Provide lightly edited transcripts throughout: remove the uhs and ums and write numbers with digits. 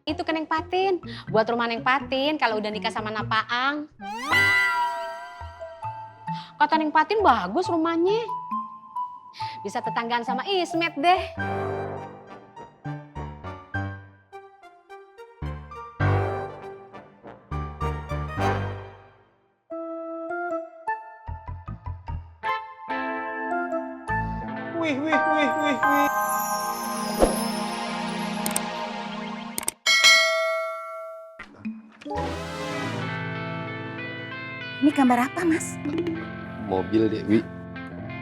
Itu ke Neng Patin. Buat rumah Neng Patin kalau udah nikah sama Napaang. Kata Neng Patin bagus rumahnya. Bisa tetanggaan sama Ismet deh. Wih. Ini gambar apa, Mas? Mobil, Dewi.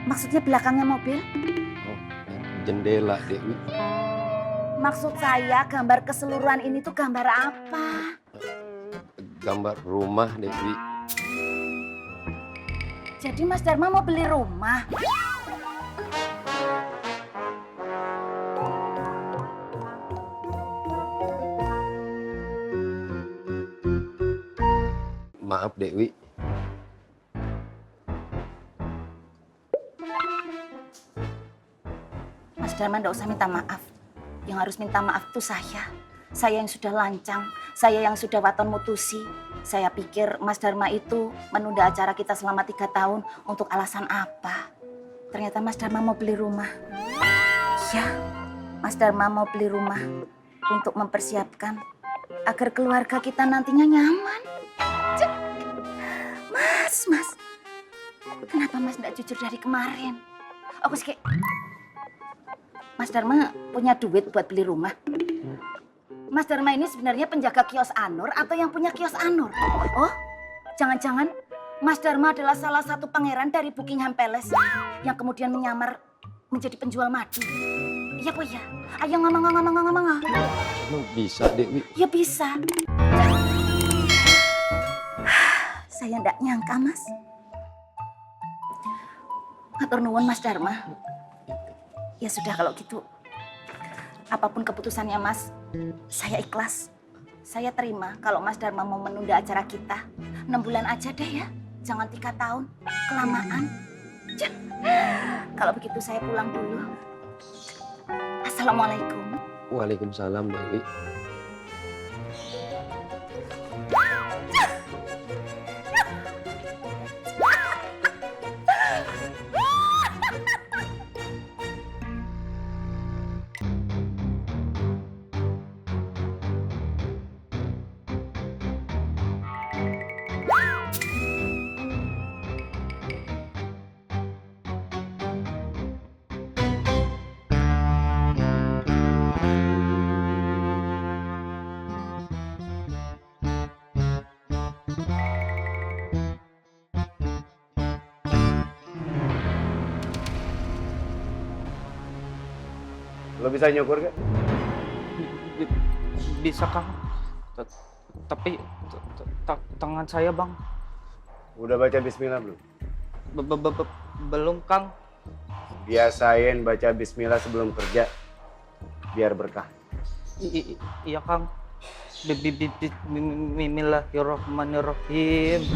Maksudnya belakangnya mobil? Oh, jendela, Dewi. Maksud saya gambar keseluruhan ini tuh gambar apa? Gambar rumah, Dewi. Jadi Mas Dharma mau beli rumah? Maaf, Dewi. Mas Dharma nggak usah minta maaf. Yang harus minta maaf tuh saya. Saya yang sudah lancang, saya yang sudah waton mutusi. Saya pikir Mas Dharma itu menunda acara kita selama 3 tahun untuk alasan apa? Ternyata Mas Dharma mau beli rumah. Ya, Mas Dharma mau beli rumah untuk mempersiapkan agar keluarga kita nantinya nyaman. Cek. Mas. Kenapa Mas nggak jujur dari kemarin? Aku sih Mas Dharma punya duit buat beli rumah. Mas Dharma ini sebenarnya penjaga kios Anur atau yang punya kios Anur? Oh, jangan-jangan Mas Dharma adalah salah satu pangeran dari Buckingham Palace yang kemudian menyamar menjadi penjual madu. Iya Bu ya? Ayo ngomong. Emang bisa, Dewi? Ya bisa. Saya ndak nyangka, Mas. Matur nuwun Mas Dharma. Ya sudah kalau gitu. Apapun keputusannya Mas, saya ikhlas. Saya terima kalau Mas Dharma mau menunda acara kita. 6 bulan aja deh ya. Jangan 3 tahun. Kelamaan. Kalau begitu saya pulang dulu. Assalamualaikum. Waalaikumsalam, Dewi. Lo bisa nyukur gak? Bisa Kang. Tapi tangan saya Bang. Udah baca bismillah belum? Belum Kang. Biasain baca bismillah sebelum kerja. Biar berkah. Iya Kang. Bismillahirrahmanirrahim.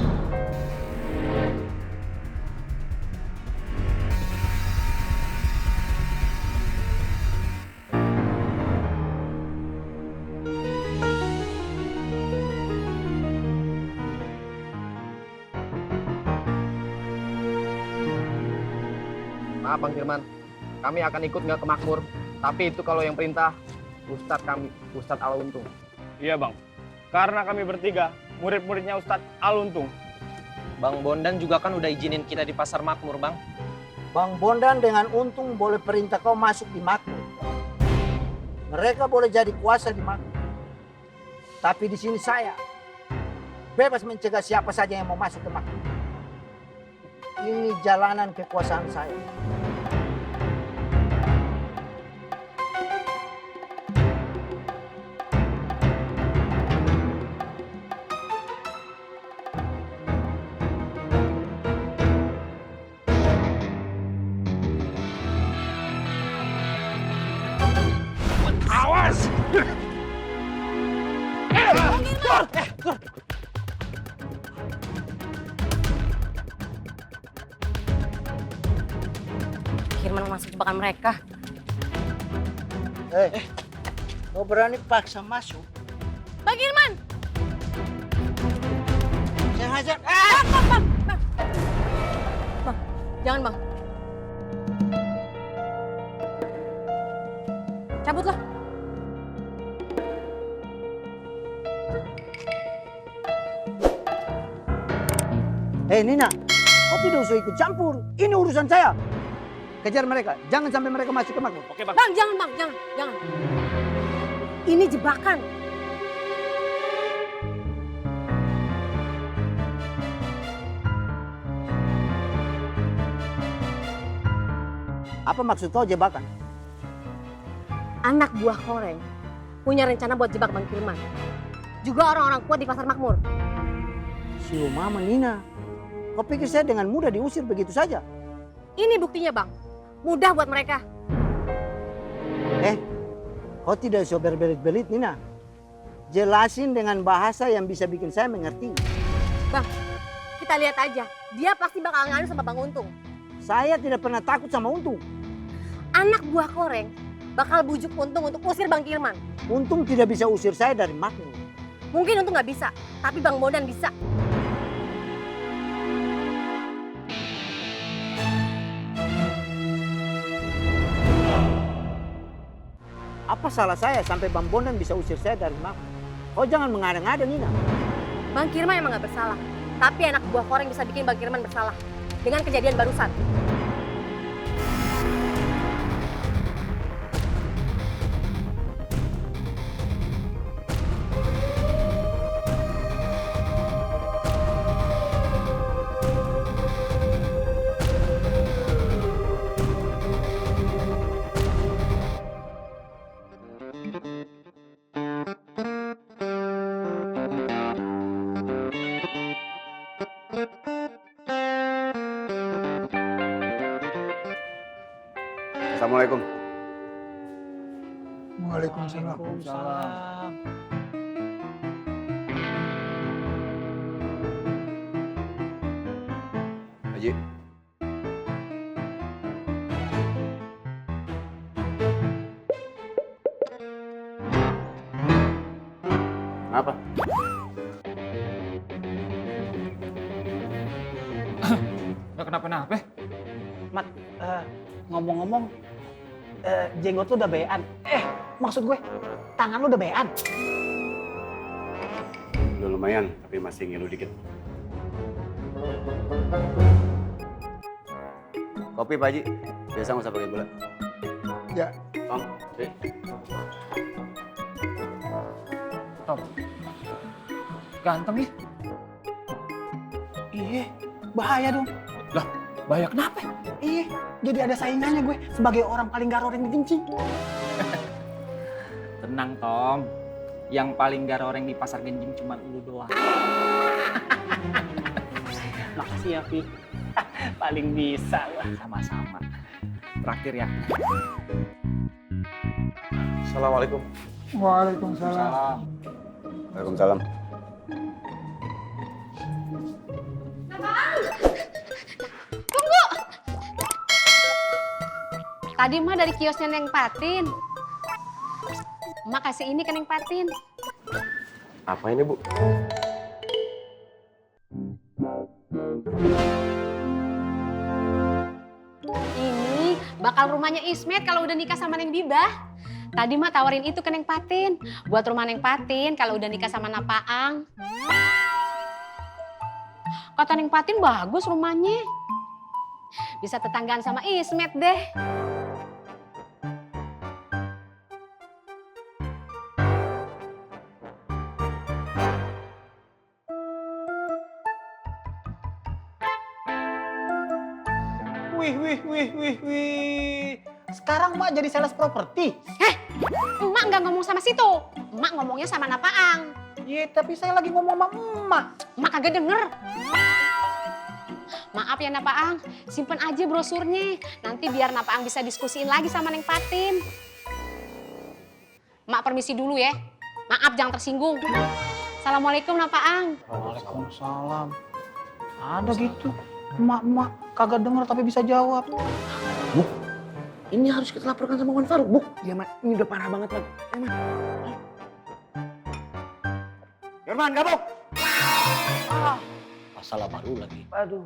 Maaf Bang Firman, kami akan ikut nggak ke Makmur. Tapi itu kalau yang perintah Ustadz kami, Ustadz Al Untung. Iya Bang, karena kami bertiga murid-muridnya Ustadz Al Untung. Bang Bondan juga kan udah izinin kita di Pasar Makmur, Bang. Bang Bondan dengan Untung boleh perintah kau masuk di Makmur. Mereka boleh jadi kuasa di Makmur. Tapi di sini saya bebas mencegah siapa saja yang mau masuk ke Makmur. Ini jalanan kekuasaan saya. Awas! Firman masuk jebakan mereka. Kau berani paksa masuk? Bang Irman! Saya hajar. Bang! Bang, jangan bang. Cabutlah. Nina, kau tidak usah ikut campur. Ini urusan saya. Kejar mereka, jangan sampai mereka masuk ke makmur. Oke bang. Bang, jangan. Ini jebakan. Apa maksud kau jebakan? Anak buah Koreng punya rencana buat jebak Bang Firman. Juga orang-orang kuat di pasar makmur. Si mama Nina, kau pikir saya dengan mudah diusir begitu saja? Ini buktinya bang. Mudah buat mereka. Kau tidak usah berbelit-belit Nina. Jelasin dengan bahasa yang bisa bikin saya mengerti. Bang, kita lihat aja. Dia pasti bakal ngadu sama Bang Untung. Saya tidak pernah takut sama Untung. Anak buah Koreng bakal bujuk Untung untuk usir Bang Kirman. Untung tidak bisa usir saya dari makmur. Mungkin Untung nggak bisa, tapi Bang Bondan bisa. Apa salah saya sampai Bang Bondan bisa usir saya dari makmur? Kau jangan mengada-ngada Nina. Bang Kirman emang nggak bersalah. Tapi anak buah Koreng bisa bikin Bang Kirman bersalah. Dengan kejadian barusan. Assalamualaikum. Waalaikumsalam. Haji. Apa? Nggak kenapa-napa. Mat, ngomong-ngomong, jenggot lu udah bean. Maksud gue, tangan lu udah bean. Udah lumayan, tapi masih ngilu dikit. Kopi Pak Haji, biasa nggak usah pakai gula. Ya. Tom, sini. Tom, ganteng ya? Iya, bahaya dong. Lah, bahaya kenapa? Iya, jadi ada saingannya gue sebagai orang paling garoreng di Genjing. Tenang Tom, yang paling garoreng di pasar Genjing cuma lu doang. Makasih ya, Pi. Paling bisa lah. Sama-sama. Traktir ya. Assalamualaikum. Salam. Waalaikumsalam. Tadi mah dari kiosnya Neng Patin. Mak kasih ini ke Neng Patin. Apa ini, Bu? Ini bakal rumahnya Ismet kalau udah nikah sama Neng Bibah. Tadi mah tawarin itu ke Neng Patin. Buat rumah Neng Patin kalau udah nikah sama Napaang. Kata Neng Patin bagus rumahnya. Bisa tetanggaan sama Ismet deh. Wih. Sekarang Mak jadi sales properti. Emak nggak ngomong sama situ. Emak ngomongnya sama Napaang. Iya, tapi saya lagi ngomong sama Emak. Emak kagak denger. Maaf ya Napaang, simpen aja brosurnya. Nanti biar Napaang bisa diskusiin lagi sama Neng Patin. Mak permisi dulu ya. Maaf jangan tersinggung. Assalamualaikum Napaang. Waalaikumsalam. Ada gitu. Emak kagak denger tapi bisa jawab. Bu, ini harus kita laporkan sama Wan Faruk, Bu. Iya, Mat. Ini udah parah banget, Mat. Firman, gabung. Masalah baru lagi. Aduh.